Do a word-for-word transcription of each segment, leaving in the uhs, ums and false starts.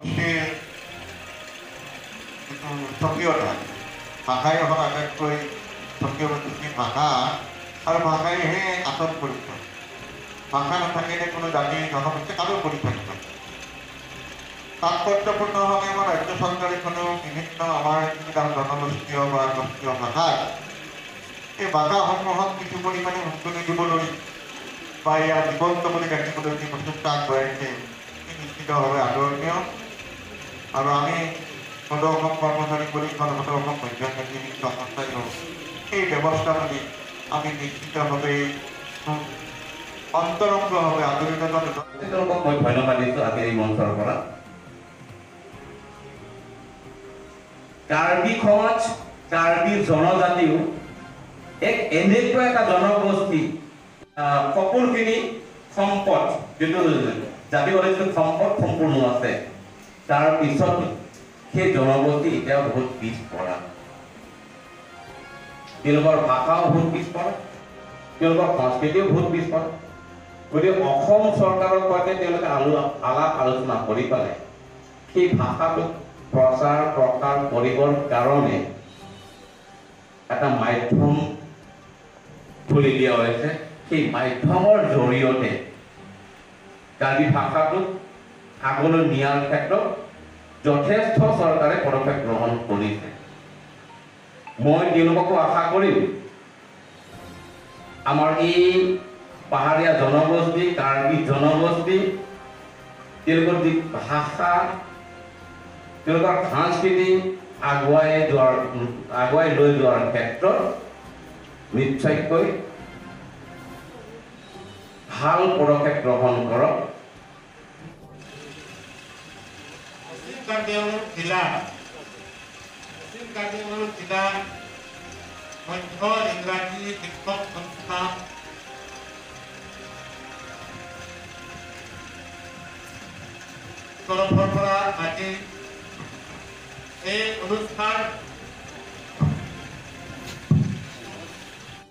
গোষ্ঠীৰ যিটো স্বকীয়তা, ভাষাই হ'ল আটাইতকৈ স্বকীয় গোষ্ঠীৰ ভাষা, আৰু ভাষাইহে আচল পৰিচয়। ভাষা নাথাকিলে কোনো জাতি জনগোষ্ঠী কাৰো পৰিচয় নাথাকে। তাৎপৰ্যপূৰ্ণ ভাৱে আমাৰ ৰাজ্য চৰকাৰখনেও বিভিন্ন আমাৰ যিবিলাক জনগোষ্ঠীয় বা গোষ্ঠীয় ভাষা, এই ভাষা সমূহক কিছু পৰিমাণে উদগনি দিবলৈ বা ইয়াক জীৱন্ত কৰি ৰাখিবলৈ যি প্ৰচেষ্টা আগবঢ়াইছে, ই নিশ্চিতভাৱে আদৰণীয়। আৰু আমি সদৌ অসম কৰ্মচাৰী পৰিষদ, সদৌ অসম মধ্যাহ্ন সংস্থাইও এই ব্যৱস্থা বুলি আমি নিশ্চিতভাৱে অন্তৰংগভাৱে আদৰণি জনাইছোঁ। তেখেতলোকক মই ধন্যবাদ দিছোঁ আজিৰ এই মঞ্চৰ পৰা। কাৰ্বি সমাজ, কাৰ্বি জনজাতিও এক এনেকুৱা এটা জনগোষ্ঠী, আহ, সকলোখিনি সম্পদ, যিটো জাতি অৰ্থনৈতিক সম্পদ সম্পূৰ্ণ আছে, তাৰ পিছত সেই জনগোষ্ঠী এতিয়াও বহুত পিছপৰা। তেওঁলোকৰ ভাষাও বহুত পিছপৰা, তেওঁলোকৰ সংস্কৃতিও বহুত পিছপৰা। গতিকে অসম চৰকাৰৰ সৈতে তেওঁলোকে আলো-, আলাপ আলোচনা কৰি পেলাই সেই ভাষাটোক প্ৰচাৰ প্ৰসাৰ কৰিবৰ কাৰণে এটা মাধ্যম খুলি দিয়া হৈছে। সেই মাধ্যমৰ জৰিয়তে কাৰ্বি ভাষাটোক আগলৈ নিয়াৰ ক্ষেত্ৰত যথেষ্ট চৰকাৰে পদক্ষেপ গ্ৰহণ কৰিছে। মই তেওঁলোককো আশা কৰিম, আমাৰ এই পাহাৰীয়া জনগোষ্ঠী, কাৰ্বি জনগোষ্ঠী, তেওঁলোকৰ যি ভাষা, তেওঁলোকৰ সংস্কৃতি আগুৱাই যোৱাৰ, আগুৱাই লৈ যোৱাৰ ক্ষেত্ৰত নিশ্চয়কৈ ভাল পদক্ষেপ গ্ৰহণ কৰক। পশ্চিম কাৰ্বি আংলং জিলা, পশ্চিম কাৰ্বি আংলং জিলা মধ্য ইংৰাজী শিক্ষক সংস্থা তৰফৰ পৰা আজি এই অনুষ্ঠান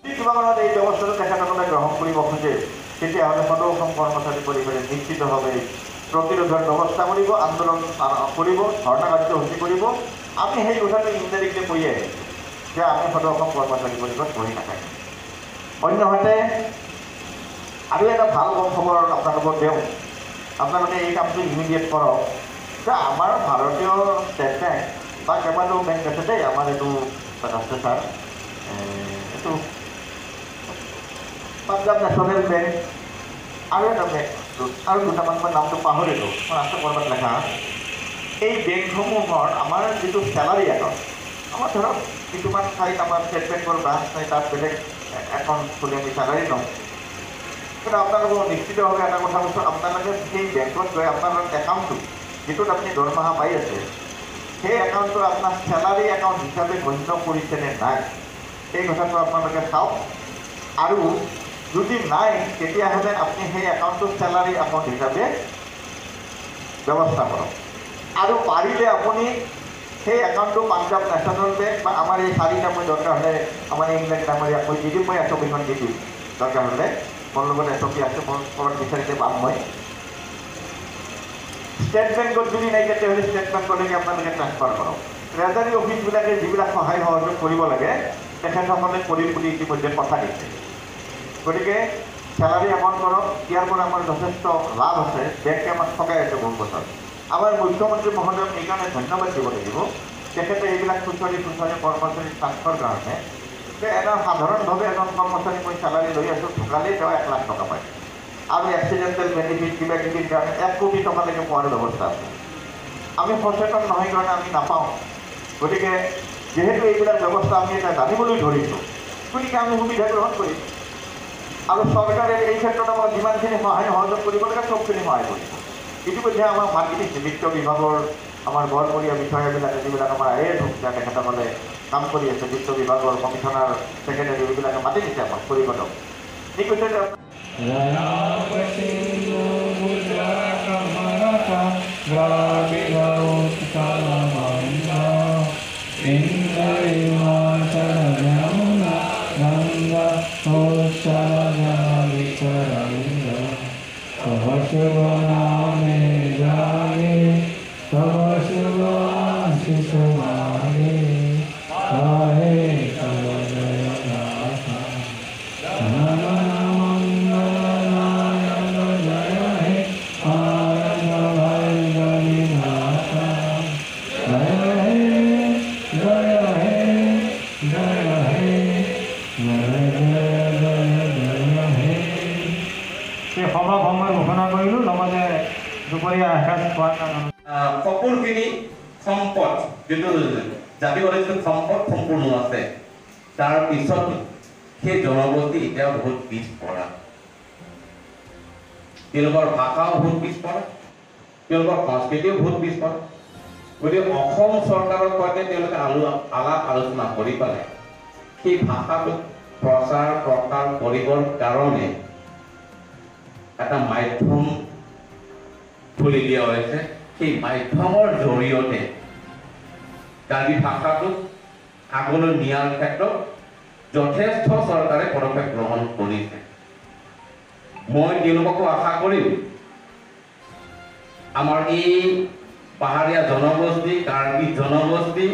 যদি কিবা কাৰণত এই ব্যৱস্থাটো তেখেতসকলে গ্ৰহণ কৰিব খোজে, তেতিয়াহ'লে সদৌ অসম কৰ্মচাৰী পৰিষদে নিশ্চিতভাৱে প্ৰতিৰোধৰ ব্যৱস্থা কৰিব, আন্দোলন আ-, কৰিব, ধৰ্ণা কাৰ্যসূচী কৰিব। আমি সেই কথাটো ইনডাইৰেক্টলি কৈয়ে আহিছোঁ যে আমি সদৌ অসম কৰ্মচাৰী পৰিষদ বহি নাথাকিম। অন্যহাতে আৰু এটা ভাল খবৰ আপোনালোকক দিওঁ, আপোনালোকে এই কামটো ইমিডিয়েট কৰক। যে আমাৰ ভাৰতীয় ষ্টেট বেংক বা কেইবাটাও বেংক আছে দেই, আমাৰ এইটো তাত আছে ছাৰ, এ, এইটো পাঞ্জাৱ নেশ্যনেল বেংক আৰু এটা বেংক, আৰু দুটামান মই নামটো পাহৰিলোঁ, মই আছে ক'ৰবাত লেখা। এই বেংকসমূহৰ আমাৰ যিটো চেলাৰী একাউণ্ট, আমাৰ ধৰক কিছুমান ঠাইত আমাৰ ষ্টেট বেংকৰ ব্ৰাঞ্চ নাই, তাত বেলেগ একাউণ্ট খুলি আমি চেলাৰী লওঁ। কিন্তু আপোনালোকক নিশ্চিতভাৱে এটা কথা কৈছোঁ, আপোনালোকে সেই বেংকত গৈ আপোনালোকৰ একাউণ্টটো, যিটোত আপুনি দৰমহা পাই আছে, সেই একাউণ্টটো আপোনাৰ চেলাৰী একাউণ্ট হিচাপে গণ্য কৰিছে নে নাই, এই কথাটো আপোনালোকে চাওক। আৰু যদি নাই, তেতিয়াহ'লে আপুনি সেই একাউণ্টটো চেলাৰী একাউণ্ট হিচাপে ব্যৱস্থা কৰক। আৰু পাৰিলে আপুনি সেই একাউণ্টটো পাঞ্জাৱ নেশ্যনেল বেংক বা আমাৰ এই চাৰিটা, মই দৰকাৰ হ'লে আমাৰ ইংলেণ্ড, আমাৰ ইয়াত মই দি দিম, মই এছ অ' পিখন দি দিম, দৰকাৰ হ'লে মোৰ লগত এছ অ' পি আছে, মোৰ ক'ৰবাত বিচাৰিলে পাম মই। ষ্টেট বেংকত যদি নাই, তেতিয়াহ'লে ষ্টেট বেংকলৈকে আপোনালোকে ট্ৰেন্সফাৰ কৰক। ট্ৰেজাৰী অফিচবিলাকে যিবিলাক সহায় সহযোগ কৰিব লাগে, তেখেতসকলে কৰিম বুলি ইতিমধ্যে কথা দিছে। গতিকে চেলাৰী একাউণ্ট কৰক, ইয়াৰ পৰা আমাৰ যথেষ্ট লাভ আছে। বেংকে আমাক ঠগাই আছে বহুত বছৰ। আমাৰ মুখ্যমন্ত্ৰী মহোদয়ক এইকাৰণে ধন্যবাদ দিব লাগিব, তেখেতে এইবিলাক খুচৰি খুচৰি কৰ্মচাৰী স্বাৰ্থৰ কাৰণে, যে এজন সাধাৰণভাৱে এজন কৰ্মচাৰী মই চেলাৰী লৈ আছোঁ, ঢুকালেই তেওঁ এক লাখ টকা পায়, আৰু এক্সিডেণ্টেল বেনিফিট কিবা কিবিৰ কাৰণে এক কোটি টকালৈকে পোৱাৰ ব্যৱস্থা আছে। আমি সচেতন নহয় কাৰণে আমি নাপাওঁ। গতিকে যিহেতু এইবিলাক ব্যৱস্থা আমি এতিয়া জানিবলৈ ধৰিছোঁ, গতিকে আমি সুবিধা গ্ৰহণ কৰিম। আৰু চৰকাৰে এই ক্ষেত্ৰত আমাক যিমানখিনি সহায় সহযোগ কৰিব লাগে, চবখিনি সহায় কৰিব। ইতিমধ্যে আমাক মাতি দিছে, বিত্ত বিভাগৰ আমাৰ বৰপৰীয়া বিষয়াবিলাকে, যিবিলাক আমাৰ আই এ এছ অফিচাৰ, তেখেতসকলে কাম কৰি আছে, বিত্ত বিভাগৰ কমিশ্যনাৰ, ছেক্ৰেটাৰী, এইবিলাকে মাতি দিছে আমাক ফুৰিবলৈ। ঠিক আছে, Raya Pachin Gujarat Maratha Dravida Utkala Banga Inda Himachal Jamuna Ganga Utkala Javiswara Indra Tava Shubh Name Jane আহ, সকলোখিনি সম্পদ, যিটো জাতি অধিষ্ঠিত সম্পদ সম্পূৰ্ণ আছে, তাৰ পিছত সেই জনগোষ্ঠী এতিয়া বহুত পিছপৰা। তেওঁলোকৰ ভাষাও বহুত পিছপৰা, তেওঁলোকৰ সংস্কৃতিও বহুত পিছপৰা। গতিকে অসম চৰকাৰৰ সৈতে তেওঁলোকে আলো-, আলাপ আলোচনা কৰি পেলাই সেই ভাষাটোক প্ৰচাৰ প্ৰসাৰ কৰিবৰ কাৰণে এটা মাধ্যম খুলি দিয়া হৈছে। সেই মাধ্যমৰ জৰিয়তে কাৰ্বি ভাষাটোক আগলৈ নিয়াৰ ক্ষেত্ৰত যথেষ্ট চৰকাৰে পদক্ষেপ গ্ৰহণ কৰিছে। মই তেওঁলোককো আশা কৰিম, আমাৰ এই পাহাৰীয়া জনগোষ্ঠী, কাৰ্বি জনগোষ্ঠী,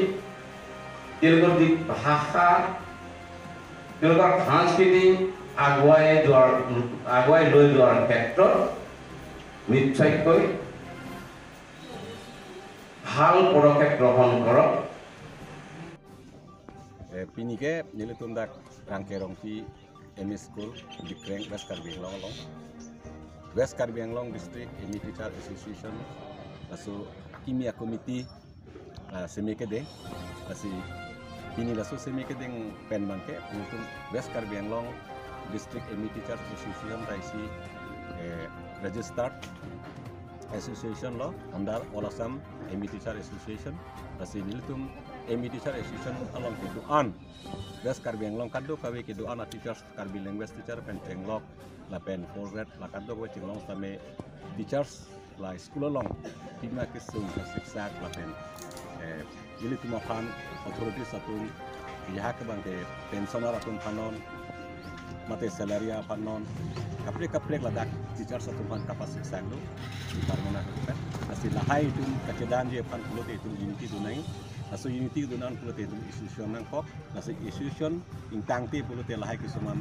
তেওঁলোকৰ যি ভাষা, তেওঁলোকৰ সংস্কৃতি আগুৱাই যোৱাৰ, আগুৱাই লৈ যোৱাৰ ক্ষেত্ৰত নিশ্চয়কৈ ভাল পদক্ষেপ গ্ৰহণ কৰক। Eh, pini ke nelitum dak Rangke Rongpi M E School, Dikreng, West Karbi Anglong along. West Karbi Anglong District M E Teacher Association, laso akimi a-committee, ah, seme kedeng, lasi pini laso seme kedeng pen abangke, nelitum West Karbi Anglong District M E Teachers Association ta isi, eh, registered association lo, under All Assam M E Teacher Association. Lasi nelitum M E Teacher Association along kedo-an, West Karbi Anglong kadokave kedo-an a-teachers, Karbi language teacher pen chenglok, lapen fourth grade, la kadokave chenglok same teachers la school along pima kesung kasiksak lapen, eh, nelitum aphan authorities atum ya ke abangke pensioner atum aphan non, mate salary aphan non, kaprek kaprek ladak teachers atum aphan kapasiksak lo, department atum aphan. Lasi lahai itum kachedanji aphan pulote itum unity do nang. Laso unity do nang pulote itum association nangkok. Laso association ingtangte pulote lahai kisuman,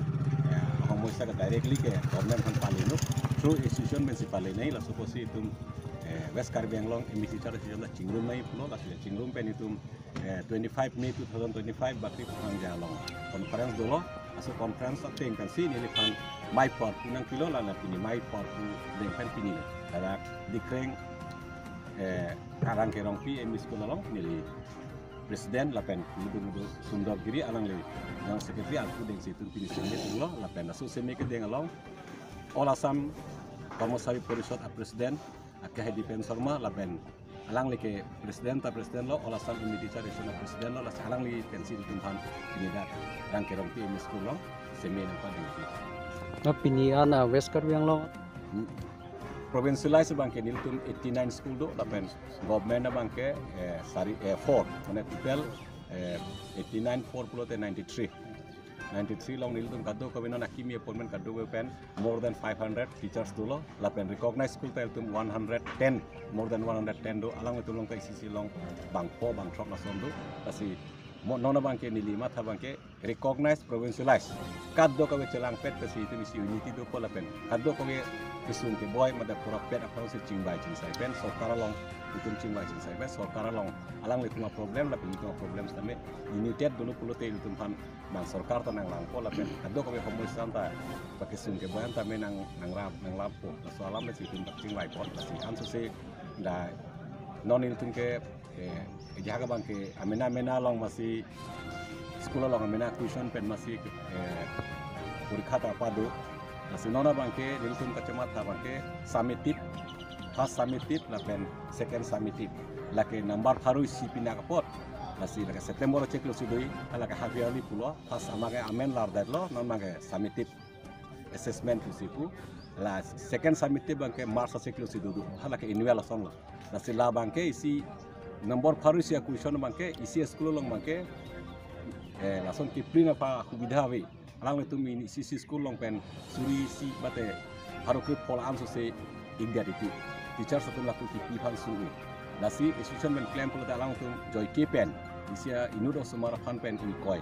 eh, homoi sa ke directly ke government aphan pale lo. Through association pensi pale nai, laso apotsi itum, eh, West Karbi Anglong M E Teacher Association ta chingrum nai pulo, laso chingrum pen itum, eh, twenty-five May two thousand twenty-five Bakri Phuthang Jaya along conference dolo. Laso conference ateng pensi neliphan mei por pu nangpilo, la la pini mei por pu deng pen pini le. Ladak Dikreng, eh, Rangke Rongpi M E School along neli President lapen Mudu Mudu Sundor Giri alangli General Secretary alangpu dengsi itum pini seme tunglo, lapen laso seme kedeng along All Assam Karmachari Parishad a-President, a K H Dipen Sharma, lapen alangli ke President ta President lo, All Assam M E Teacher Association a-President lo, lasi alangli pensi itum aphan pini dak Rangke Rongpi M E School along seme nangpadengji. Na pini an, ah, West Karbi Anglong? Hmm. Provincialize abangke nelitum eighty-nine school do, lapen government abangke, eh, sari, eh, four, mane total, eh, eighty-nine, four pulote ninety-three. Ninety-three along nelitum kadokave non akimi appointment kadokave pen more than five hundred teachers dolo, lapen recognized school ta itum one hundred ten, more than one hundred ten do, alanglitum along ta isi isi along bangpho bangthrok lason do, lasi mo non abangke neli matha abangke recognized, provincialized. Kadokave chelangpet pensi itum isi unity dopo lapen kadokave kesung keboi mate pura pet aphan si chingvai chingsai pen sorkar along, itum chingvai chingsai pen sorkar along, alanglitum a-problem lapen itum a-problem sitame united dolo pulote itum aphan bang sorkar ta nanglangpo lapen kadokave homoi sa anta pakesung keboi anta me nang, nangrap nanglappo. Laso alam pensi itum ta chingvaipo, lasi ansose da non itum ke, eh, ejak abangke amena mena along masi school along amena question pen masi, eh, porikha ta pado. Lasi non abangke nelitum kachematha abangke summative, first summative lapen second summative. Lake number pharo isi pini apot. Lasi lake September achiklo si do, lake half yearly pulo, first abangke amen lardetlo, non abangke summative assessment pusi pu. La second summative abangke March achiklo si do do. Halake annual asonlo. Lasi la abangke isi number pharo isi a-question abangke isi school along abangke, eh, lason kiprina pa hubidha ave. Alanglitum isi isi school along pen suri isi mate pharo krepho la ansose ingdet iti. Teachers atum lapu kipi aphan suri. Lasi association pen klem pulote alangtum joike pen isi a-inut osomar aphan pen ingkoi.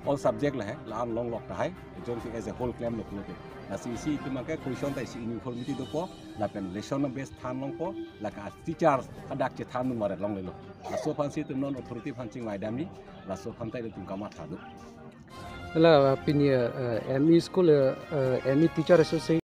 All subject lahai, la-an longlok tahai, jongsi as a whole klemlo pulote. Lasi isi itum abangke question ta isi uniformity dopo, lapen lesson base than longpo, lake a-teachers hadak chethan dun mare longlelo. Laso aphansi itum non authority aphan chingvai damji, laso aphan ta itum kamatha do. La pini, eh, M E school, eh, M E Teacher Association